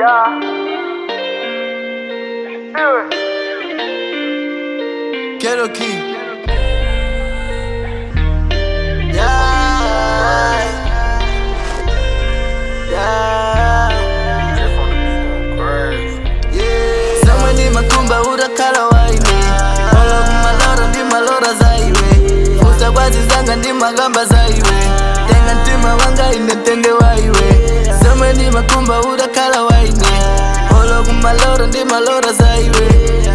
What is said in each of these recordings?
Yeah. Do it. Ghetto Key. Yeah. Yeah. Jeff on the beat going crazy. Yeah. Somwe ndi makumba utakhala waine olo kumalora ndi malora za iwe fusa kwazizanga ndi makamba za iwe tenga mtima wanga ine tenge wa iwe somwe ndi makumba utakhala waine olo kumalora ndi malora za iwe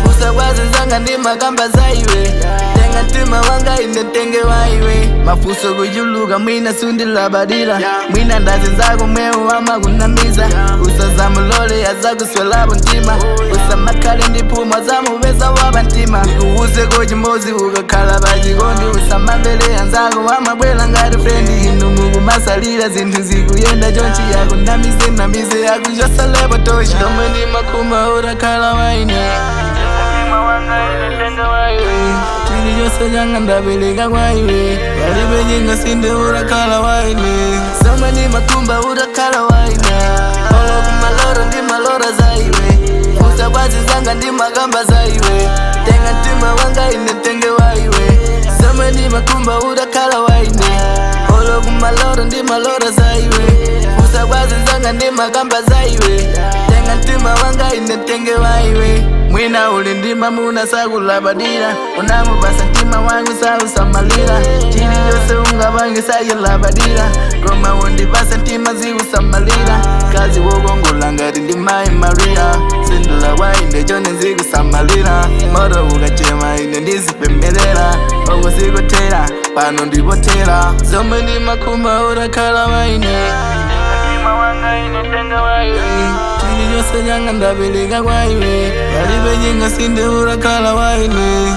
fusa kwazizanga ndi makamba za iwe tenga mtima wanga ine tenge wa iwe mafuso kujuluka mwina sundilabadila mwina ndazi nzako mwewu wamakunamiza usazamulole azakuswelapo mtima usamakhale ndiphuma zamupeza waba mtima ndikuwuze kochimbozi ukakhala pachikondi usamamvele anzako wamabwela ngati frendi inu mukumasalira zinthu zikuyenda chonchi yakunamize namize yakuchosalepo toshi lomwe ndi makhuma utakhala waine mtima wanga ine tenge wa iwe chilichonse changa ndapereka kwa iwe palibe chingasinthe utakhala waine somwe ndi makumba utakhala waine olo kumalora ndi malora za iwe fusa kwazizanga ndi makamba za iwe tenga mtima wanga ine tenge wa iwe somwe ndi makumba utakhala waine olo kumalora ndi malora za iwe fusa kwazizanga ndi makamba za iwe tenga mtima wanga ine tenge wa iwe mwina uli ndi mamuna sakulabadira unamupasa mtima wangu sausamalira chilichonse ungapange sayilabadira koma undipasa mtima zikusamalira kazi wokongola ngati ndi mayi maria sindula waine chone nzikusamalira moto ukachema ine ndizipemberera oko zikutera pano ndipotera zomwe ndi makhumba utakhala waine mtima wanga ine tenga waiwe chilichonse changa ndapereka kwa iwe palibe chingasinthe utakhala waine.